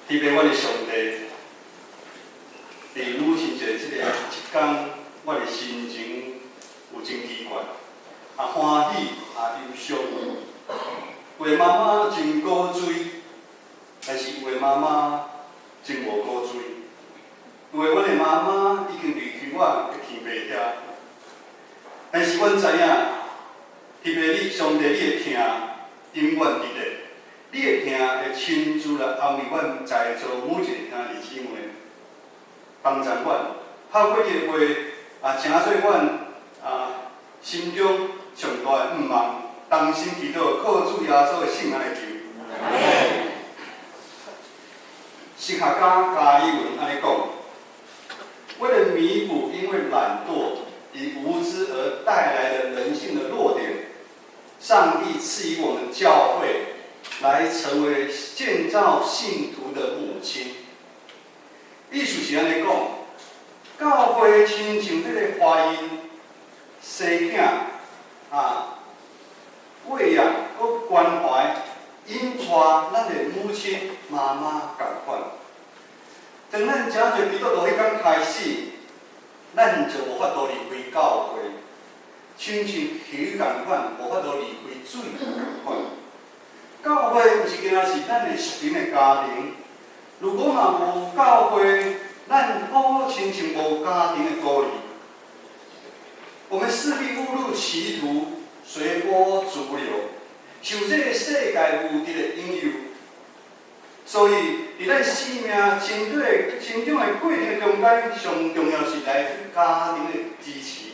天父阮的上帝，佇母親節這個一天，我的心情有真奇怪，啊歡喜啊憂傷。有的媽媽真古錐，但是有的媽媽真無古錐。有的阮的媽媽已經離開我佇天父遐，但是阮知影，天父你上帝你的疼永遠佇咧。你的疼會親自來安慰阮在座每一個兄弟姊妹，幫助阮，透過你的話啊，成做阮啊心中上大的盼望，同心祈禱，靠主耶穌的聖名來求。神學家加爾文按呢講，為了彌補因為懶惰與無知而帶來的人性的弱點，上帝賜予我們教會來成為建造信徒的母親。意思是按呢講，教會親像彼個懷孕生囝啊，餵養閣關懷、引帶咱的母親媽媽仝款。當咱誠濟基督徒彼工開始，咱就無法度離開教會，親像魚仝款，無法度離開水仝款。教會毋是干焦是咱的屬靈的家庭。如果若無教會，咱好親像無家庭的孤兒。我們勢必誤入歧途，隨波逐流，受這個世界物質的引誘。所以，佇咱生命成長的過程中間，上重要是來自家庭的支持。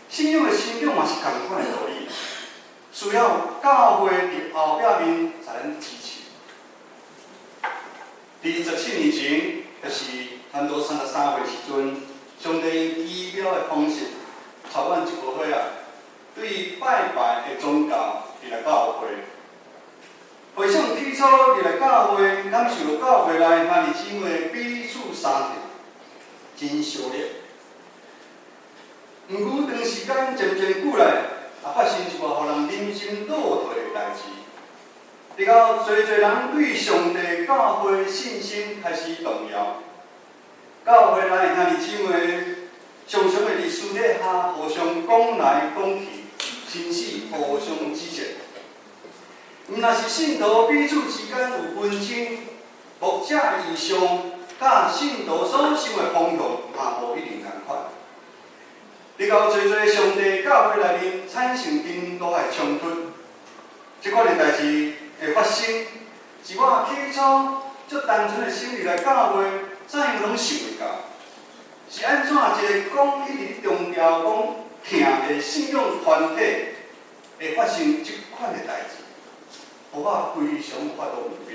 信仰的成長嘛是仝款的道理。需要教會佇後壁面共咱支持。佇17年前，就是差不多33歲時陣，上帝用奇妙的方式，帶阮一個伙仔，對拜拜的宗教入來教會。回想起初入來教會，感受到教會內兄弟姊妹彼此相疼，真相熱。毋過長時間漸漸久來，也發生一寡予人人心倒退的代誌，直到濟濟人對上帝教會信心開始動搖。教會內兄弟姊妹常常會佇私底下互相講來講去，甚至互相指責。毋但是信徒彼此之間有紛爭，牧者以上佮信徒所想的方向嘛無一定仝款。直到濟濟上帝教會內面產生真大的衝突，這款的代誌會發生，是我起初足單純的心入來教會，怎樣攏想袂到，是按怎一個講一直強調講疼的信仰團體會發生這款的代誌，予我非常無法度明白。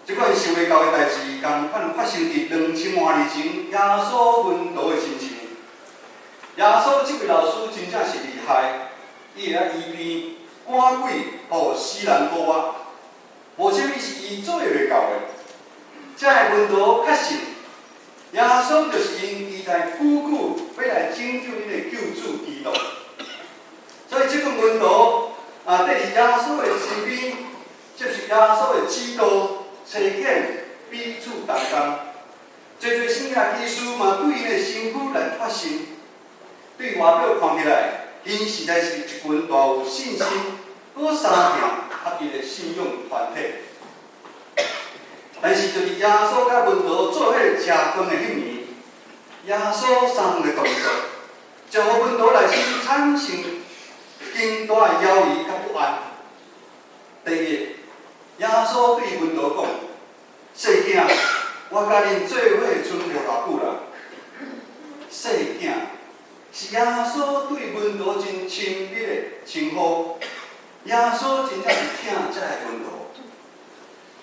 這款想袂到的代誌，仝款發生佇2000外年前耶穌門徒的身上。耶穌這位老師真正是厲害，伊會曉醫病、趕鬼、予死人復活，無啥物是伊做袂到的。這个門徒確信，耶穌就是𪜶期待久久欲來拯救𪜶的救主基督。所以這群門徒啊，綴佇耶穌的身邊，接受耶穌的指導、差遣，彼此同工。濟濟神蹟奇事嘛，對𪜶的身軀來發生。對外表看起來，𪜶實在是一群大有信心、閣相疼合一的信仰團體。但是，就佇耶穌佮門徒做伙食飯的彼暝，耶穌三個動作，就予門徒內心產生真大的猶疑佮不安。第一，耶穌對門徒講：細囝，我佮恁做伙賰無偌久啦。細囝是耶穌對門徒真親密的稱呼。耶穌真正是疼這个門徒。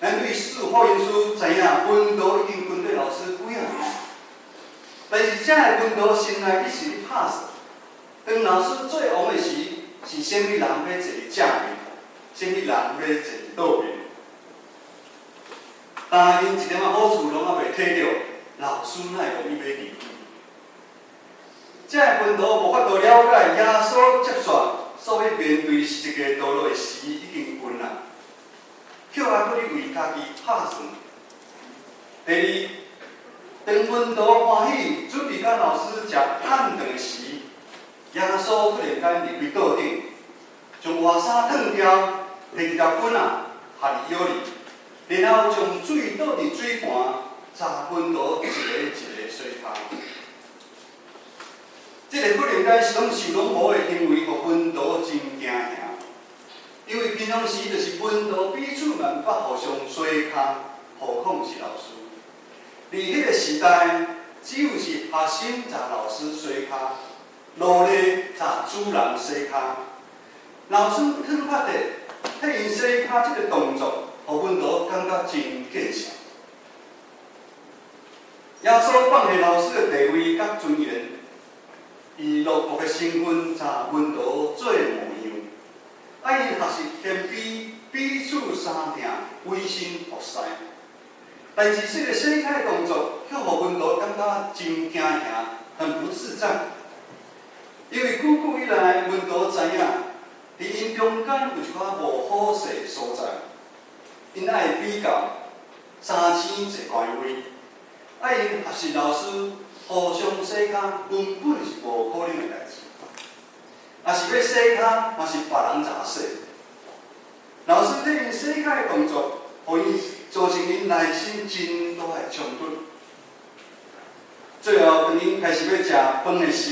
咱對四福音書知影，門徒已經跟綴老師幾仔年，但是這個門徒心內一直咧拍算，當老師做王的時，是啥物人欲坐正面，啥物人欲坐倒面？但𪜶一點仔好處攏猶未體著，老師哪會予伊欲離開？這個門徒無法度了解耶穌接續所欲面對一個道路的時已經近啦，卻猶閣咧為家己拍算。第二，當門徒歡喜準備佮老師食暗頓時，耶穌突然間離開桌頂，將外衫脫掉，提一條棍仔合佇腰裡，然後將水倒佇水盤，浸門徒一個一個洗跤。這個忽然間是攏想攏無的行為，予門徒真驚嚇。因為平常時就是門徒彼此嘛捌互相洗跤，何況是老師。佇彼個時代，只有是學生跩老師洗跤，奴隸跩主人洗跤。老師脫髮的替𪜶洗跤這個動作，予門徒感覺真見笑。耶穌放下老師的地位佮尊嚴，以落寞的身份跩門徒做模樣，愛𪜶學習謙卑，彼此相疼，委身服侍。但是這個洗跤的動作，卻予門徒感覺真驚嚇，很不自在。因為久久以來，門徒知影，佇𪜶中間有一寡無好勢所在，𪜶愛比較三星坐官位，愛𪜶學習老師互相洗跤，根本是無可能的代誌。若是欲洗跤，嘛是別人跩洗。老師替𪜶洗跤的動作，予𪜶造成𪜶內心真大的衝突。最後，當𪜶開始欲食飯的時，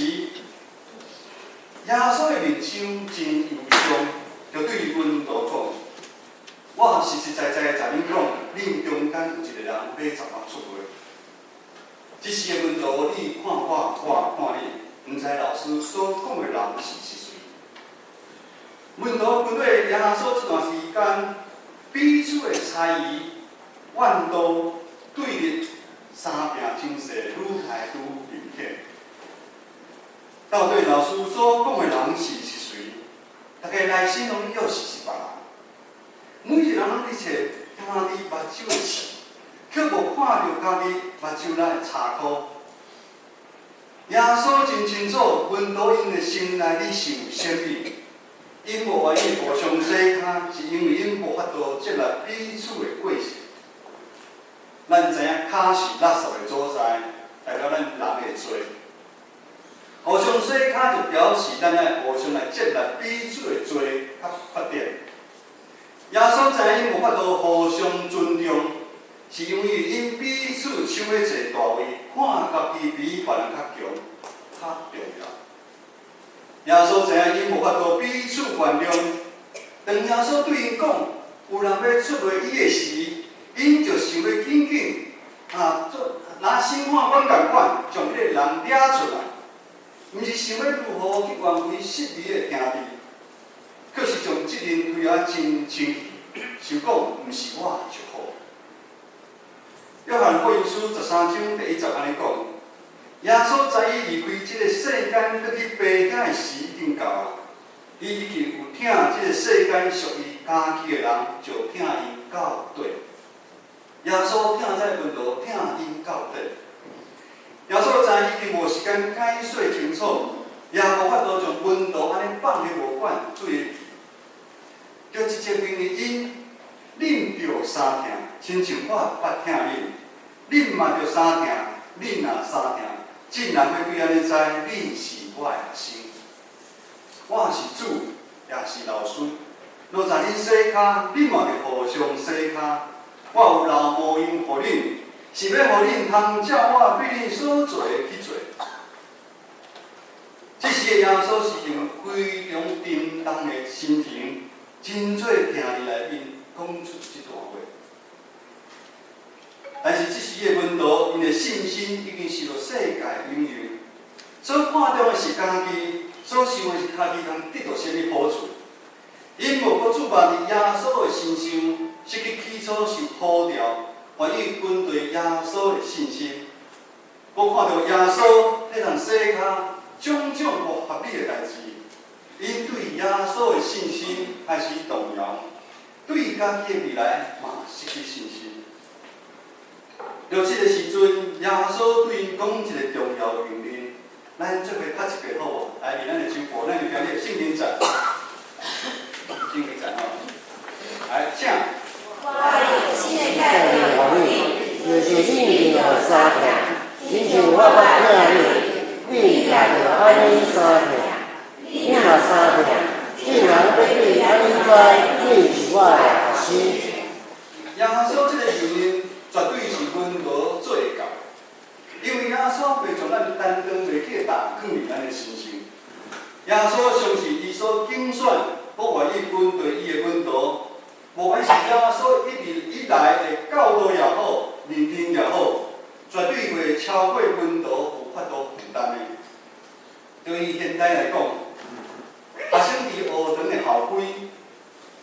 耶穌的面相真憂傷，就對門徒講：我實實在在共恁講，恁中間有一個人欲跩我出賣。這時的門徒，你看我，我看你，毋知老師所講的人是誰。門徒跟隨耶穌這段時間，彼此的猜疑、怨妒、對立，三病情勢愈來愈明顯。到底老師所講的人是誰？大家內心攏以為是別人。每一個人攏佇揣家己目睭的刺，卻無看著家己目睭內的柴箍。耶穌真清楚，門徒𪜶的心內佇想啥物。𪜶無願意互相洗跤，是因為𪜶無法度接納彼此的過失。咱知影跤是垃圾的所在，代表咱人的罪。互相洗跤就表示咱愛互相來接納彼此的罪佮缺點。耶穌知影𪜶無法度互相尊重，是因為𪜶彼此搶欲坐大位，看家己比別人較強、較重要。耶穌知影𪜶無法度彼此原諒，當耶穌對𪜶講有人欲出賣伊的時，𪜶就想欲緊緊啊，做若審判官仝款，將彼個人掠出來，毋是想欲如何去挽回失禮的兄弟，卻是將責任推啊真清氣，想講毋是我就好。約翰福音書13章第1節按呢講：耶穌知伊離開這個世間，轉去父遐的時已經到啊！伊已經有疼這個世間屬伊家己的人，就疼𪜶到底。耶穌疼這門徒，疼𪜶到底。耶穌知已經無時間解說清楚，也無法度將門徒按呢放咧無管，注意，就直接命令𪜶，恁著相疼，親像我捌疼恁，恁嘛著相疼，恁若相疼，眾人欲對按呢知，恁是我的學生。我是主，也是老師。若跩恁洗跤，恁嘛著互相洗跤。我有留模樣予恁，是欲予恁通照我對恁所做的去做。這時的耶穌是用非常沉重的心情，真濟疼佇內面講出這段話。但是這時的門徒，𪜶的信心已經受到世界引誘，所看重的是家己，所想的是家己通得著啥物好處。𪜶無閣注目佇耶穌的身上，失去起初受呼召，願意跟隨耶穌的信心。閣看著耶穌替人洗跤，種種無合理的代誌，𪜶對耶穌的信心開始動搖，對家己的未來嘛失去信心。就這個時陣，耶穌對𪜶講一個重要命令，咱做伙讀一遍好無？來，佇咱的手簿，咱的今日聖經節，聖經節吼，來，請。我用像我捌疼你，你也著按呢相疼。你若相疼，眾人欲比按呢知你是我的學生。耶穌這个命令絕對是門徒做會到，因為耶穌袂將咱擔當袂起的擔囥佇咱的身上。耶穌相信伊所揀選，閣願意跟隨伊的門徒，無管是耶穌一直以來的教導也好，命令也好，絕對袂超過門徒有法度負擔的。對於現代來講，學生佇學堂的校規、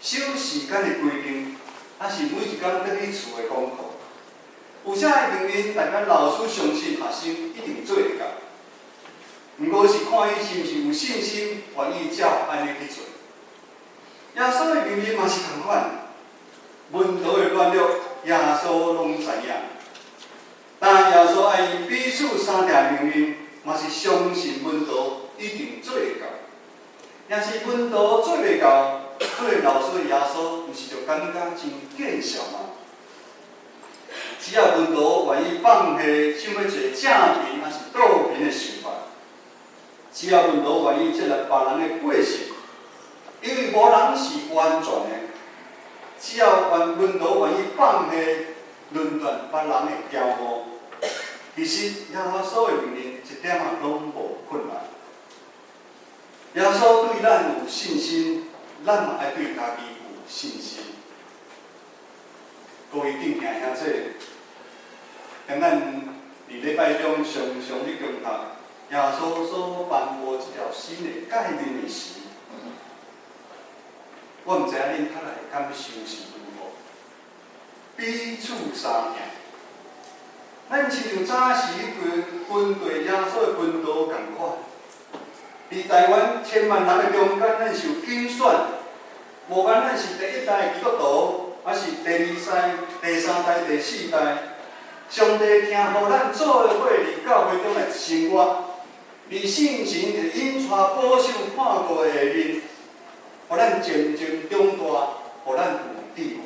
守時間的規定，抑是每一工轉去厝的功課，有啥的命令，大家老師相信學生一定做會到。毋過是看伊是毋是有信心，願意照按呢去做。耶穌的命令嘛是仝款，門徒的軟弱，耶穌攏知影。但耶穌愛𪜶彼此相疼的命令，嘛是相信門徒一定做會到。若是門徒做袂到，做老師的耶穌，毋是就感覺真見笑嗎？只要門徒願意放下想欲坐正邊抑是倒邊的想法，只要門徒願意接納別人的過失，因為無人是完全的。只要門徒願意放下論斷別人的驕傲，其實耶穌的命令一點仔攏無困難。耶穌對咱有信心，咱嘛愛對家己有信心。各位敬虔兄姊，當咱佇禮拜中常常去恭讀耶穌所頒布這條新的誡命的時，我毋知影恁較來的感受是如何。彼此相疼，咱親像早時跟跟隨耶穌的門徒仝款，佇台灣千萬人的中間，咱受揀選，無管咱是第一代的基督徒，抑是第二代、第三代、第四代，上帝聽予咱做伙佇教會中來生活，佇聖神的引帶保守看顧的下面，予咱漸漸長大，予咱有智慧。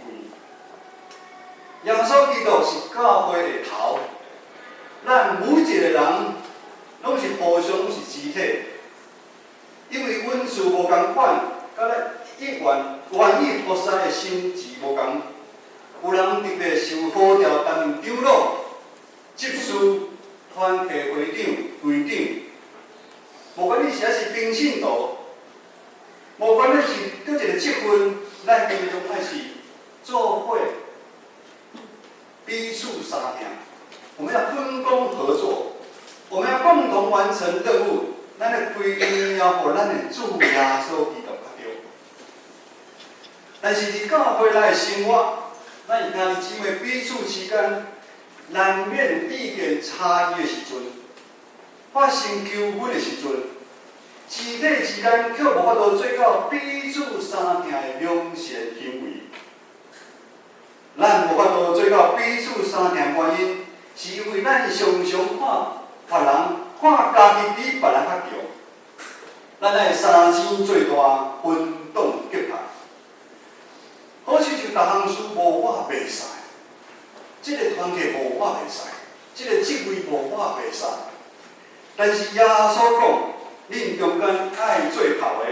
耶穌基督是教會的頭，咱每一個人攏是互相是肢體，因為恩賜無仝款，佮咱意願願意服侍的心志無仝，有人特別受呼召擔任長老、執事、團契會長、會長。無管你是抑是平信徒，無管你是佗一個職份，咱平常愛是做伙彼此相疼。我們要分工合作，我們要共同完成任務。咱的歸榮耀予咱的主耶穌基督較對。但是佇教會內的生活，咱兄弟姊妹彼此之間難免有意見差異的時陣，發生糾紛的時陣，肢體之間卻無法度做到彼此相疼的良善行為。咱無法度做到彼此相疼的原因，是因為咱常常看別人，看家己比別人較強。咱愛相爭做大，分黨結派。好親像逐項事無我袂使，這个團契無我袂使，這个職位無我袂使。但是耶穌講，恁中間愛做頭的，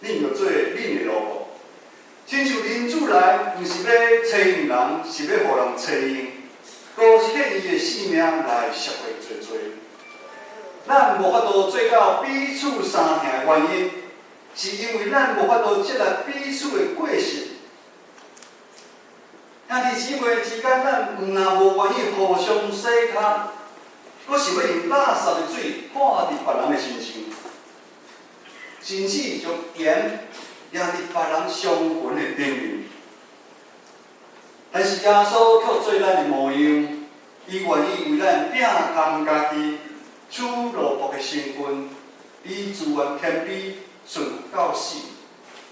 恁就做恁的奴僕。親像人子來，毋是欲揣用人，是欲予人揣用，閣獻伊的性命來贖回濟濟。咱無法度做到彼此相疼的原因，是因為咱無法度接納彼此的過失。兄弟姊妹之間，咱毋若無願意互相洗跤，閣想欲用垃圾的水潑佇別人的身上，甚至將鹽攑佇別人傷痕的頂面。但是耶穌卻做咱的模樣，伊願意為咱摒空家己，取奴僕的身份，以自願謙卑順服到死，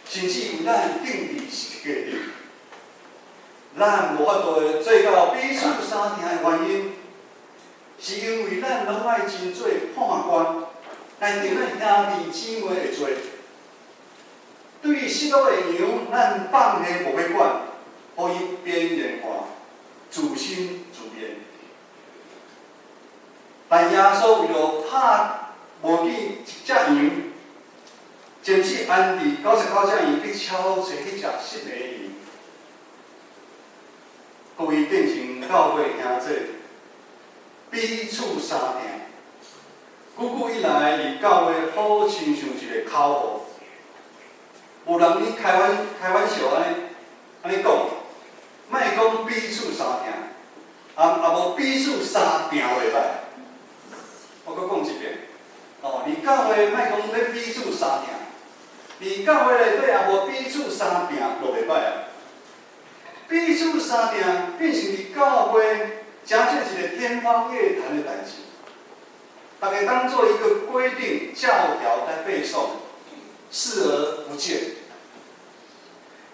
甚至為咱釘佇十字架頂。咱無法度做到彼此相疼的原因，是因為咱攏愛真做判官，來定咱兄弟姊妹的罪。對於失落的羊，咱放下無欲管，予伊邊緣化，自生自滅。穌為著拍無見一隻羊，暫時安置99隻羊去超濟彼隻失迷的羊。各位建成教會兄弟，彼此相疼。久久以來，佇教會好親像一個口號。有人咧開玩笑按呢講，莫講彼此相疼，啊無彼此相拚袂䆀。我閣講一遍，哦，佇教會莫講欲彼此相疼，佇教會內底也無彼此相拚就袂䆀啊。彼此相疼變成佇教會誠做一個天方夜譚的代誌，逐家當做一個規定教條在背誦，視而不見。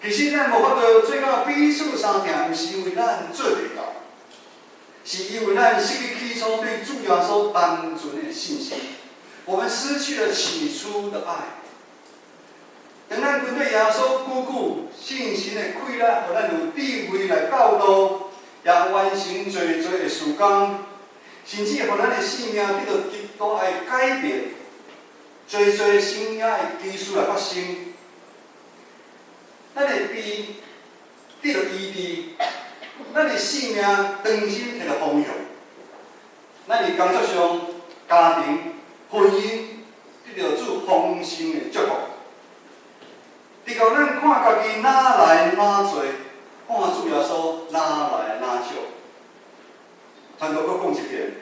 其實咱無法度做到彼此相疼，毋是因為咱做袂到，是因為咱失去起初對主耶穌單純的信心，我們失去了起初的愛。當咱跟對耶穌久久信心的氣力，予咱有智慧來教導，也完成濟濟的事工，甚至予咱的生命得到極大的改變，濟濟生命的奇事來發生，咱的病得到醫治，咱的生命重新摕著方向，咱佇工作上、家庭、婚姻得到主豐盛的祝福。直到咱看家己哪來哪濟，看主耶穌哪來哪少。傳道閣講一遍，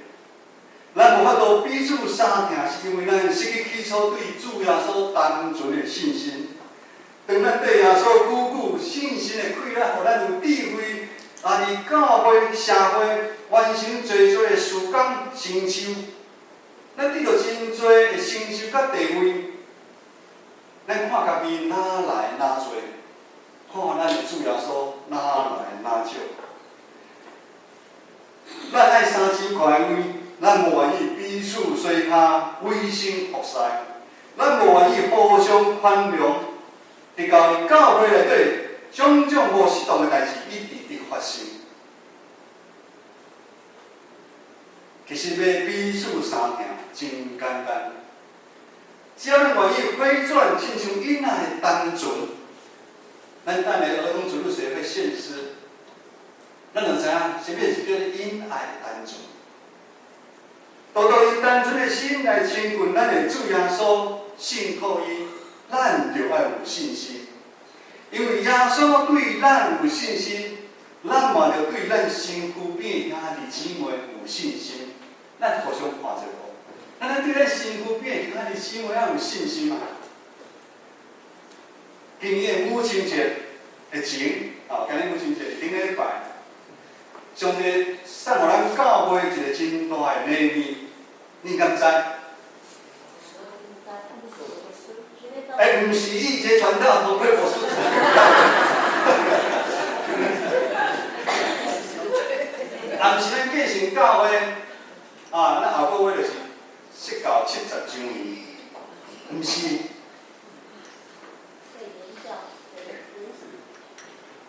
咱無法度彼此相疼，是因為咱失去起初對主耶穌單純的信心。當咱對耶穌久久信心的氣力，予咱有智慧，也佇教會、社會完成濟濟的事工成就，咱得著真濟的成就佮地位。咱看家己哪來哪濟，看咱的主耶穌哪來哪少。咱愛三錢權位，咱無願意彼此洗跤、委身服侍，咱無願意互相寬容，直到佇教會內底，種種無適當的代誌一直佇發生。其實欲彼此相疼真簡單，只要咱願意回轉，親像囡仔的單純。咱等下兒童主日學欲獻詩，咱就知影啥物是叫做因愛單純。當當用單純的心來親近咱的主耶穌，信靠伊，咱就愛有信心。因為耶穌對咱有信心，咱嘛著對咱身軀邊兄弟姊妹有信心。咱互相看者無？咱對咱身軀邊兄弟姊妹愛有信心嘛？今年的母親節的前，哦，今年母親節頂禮拜，上帝送予咱教會一個真大的禮物，你敢知？欸，毋是一節傳道同貴博士。也毋是咱建成教會，啊，咱後個月就是釋教70週年，毋是。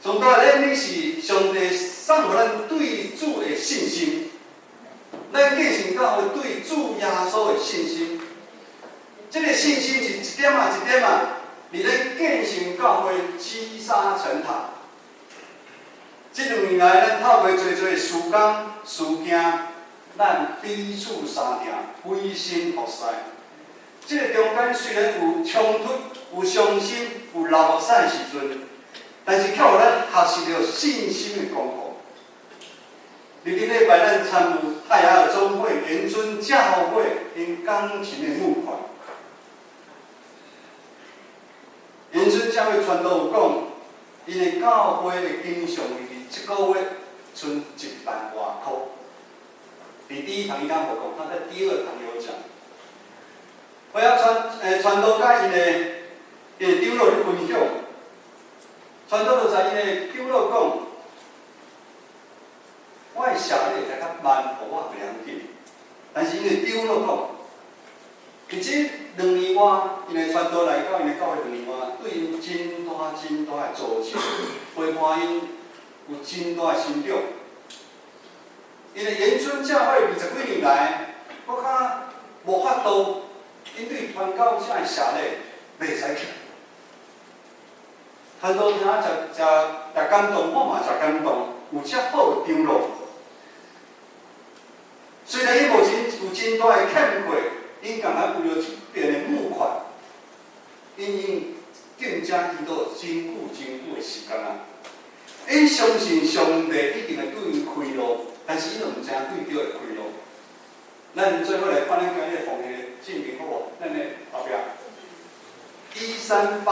上大的禮物是上帝送予咱對主的信心，咱建成教會對主耶穌的信心。這個信心是一點仔一點仔，佇咧建成教會積沙成塔。這兩年來，咱透過濟濟事工事件，咱彼此相疼，委身服侍。這個中間雖然有衝突、有傷心、有流目屎的時陣，但是卻予咱學習著信心的功課。佇頂禮拜，咱參與泰雅爾總會延春教會𪜶鋼琴的募款。延春教會傳道有講，𪜶的教會會經常佇這個月賰1萬外箍。佇第一堂伊敢無講，他在第二堂有講。我要傳道佮𪜶的長老咧分享，傳道就在𪜶的長老講，我的社會來較慢，予我袂要緊。但是𪜶的長老講，佇這兩年外，𪜶的傳道來到𪜶的教會兩年外，對𪜶真大真大的造就，陪伴𪜶有真大的成長。𪜶的延春教會20幾年來，閣較無法度，𪜶對傳教者的謝禮袂使去。傳道聽誠誠誠感動，我嘛誠感動，有遮好的張羅。雖然伊無真有真大的欠缺，𪜶共款為著這邊的募款，𪜶已經更加祈禱真久真久的時間啊！𪜶相信上帝一定會對𪜶開路，但是𪜶都毋知影對著會開路。咱做伙來看咱今日奉獻的證明好無？咱的後壁138050，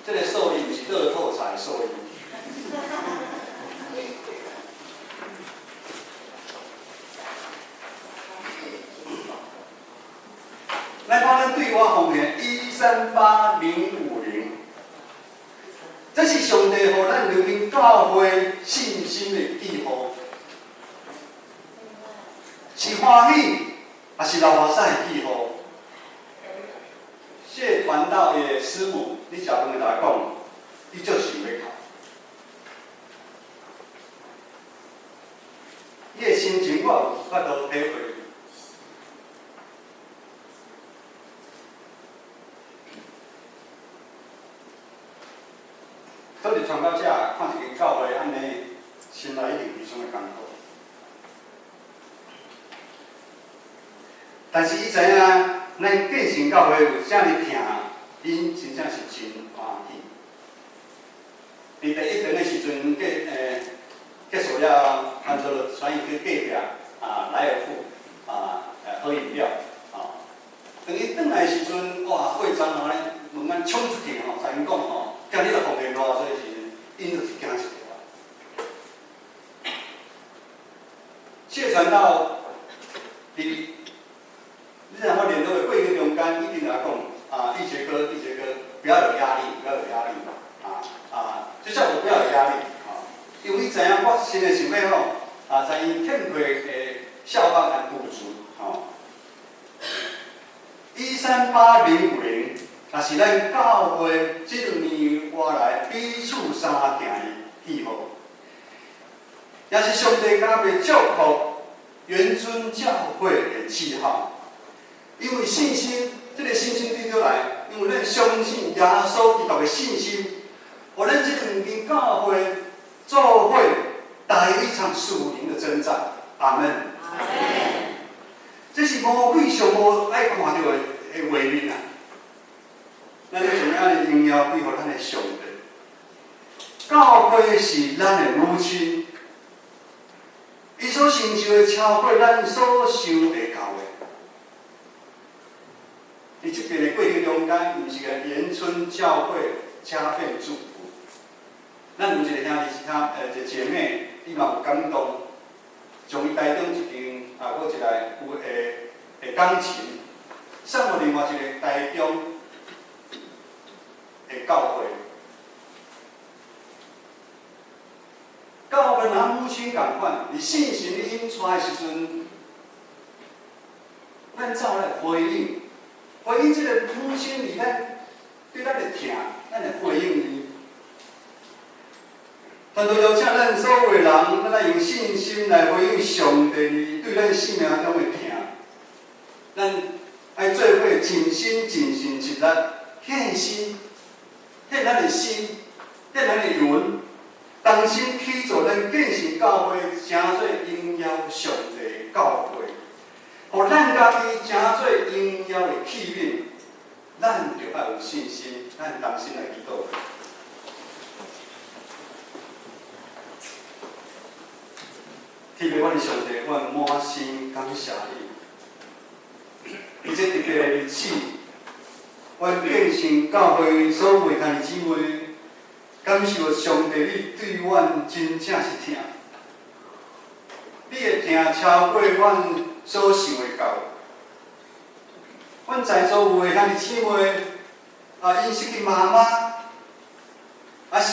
這個數字毋是樂透彩數字。來看咱對外奉獻138050，這是上帝予咱兩間教會信心的記號，是歡喜，抑是流目屎的記號？謝傳道的師母，你食飯會來講，伊足想欲哭。伊的心情我有法度體會。做佇傳教者，看一間教會按呢，心內一定非常的艱苦。但是伊知影，咱建成教會有遮爾疼，𪜶真正是真歡喜。佇第一堂的時陣，結束了後，傳道就傳伊去隔壁啊，萊爾富啊，喝飲料啊。當伊轉來的時陣，哇，會長吼咧，門按衝出去吼，共𪜶講吼，今日就奉獻偌濟時陣，𪜶就是驚一跳。謝傳道，佇你若我聯絡的過程中間，一定來講啊，一傑哥，一傑哥，不要有壓力，不要有壓力，啊啊，就叫我不要有壓力啊，因為伊知影我心裡想欲吼，啊，知𪜶欠缺的效法和補足，吼。138050，也是咱教會這兩年外來彼此相疼的記號，也是上帝加倍祝福元尊教會的記號。因為信心，這個信心對倒來，因為咱相信耶穌基督的信心，予咱這兩間教會做伙打一場屬靈的征戰。阿門。這是魔鬼上無愛看著的畫面啊！咱將按呢榮耀歸予咱的上帝。教會是咱的母親，伊所承受的超過咱所想會到的。佇這邊的過程中間，毋是個延春教會加倍祝福。咱有一個兄弟兄一個姐妹，伊嘛有感動，將伊台中一間啊，閣一個有的鋼琴，送予另外一個台中的教會。教會若母親仝款，佇聖神引帶的時陣，咱走來回應，回應這個母親佇咱對咱的疼，咱來回應伊。傳道邀請咱所有的人，咱來用信心來回應上帝對咱生命中的疼。咱愛做伙盡心盡性盡力獻身，獻咱的心，獻咱的魂，同心去做咱建成教會，成做榮耀上帝的教會，予咱家己成做榮耀的器皿。咱著愛有信心，咱同心來祈禱。天父，阮的上帝，阮滿心感謝你。佇這特別的日子，阮建成教會所有兄弟姊妹，感受上帝你對阮真正是疼。你的疼超過阮所想會到。阮在座有的兄弟姊妹，啊，𪜶失去媽媽，抑是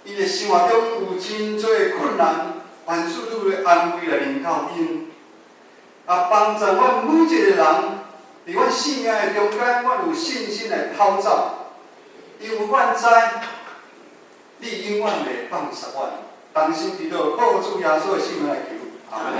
𪜶的生活中有真濟困難，願主你的安慰來臨到𪜶，啊，幫助阮每一個人，佇阮生命的中間，阮有信心來跑走，因為阮知你永遠袂放捨阮。同心祈禱，靠主耶穌的聖名來求，阿門。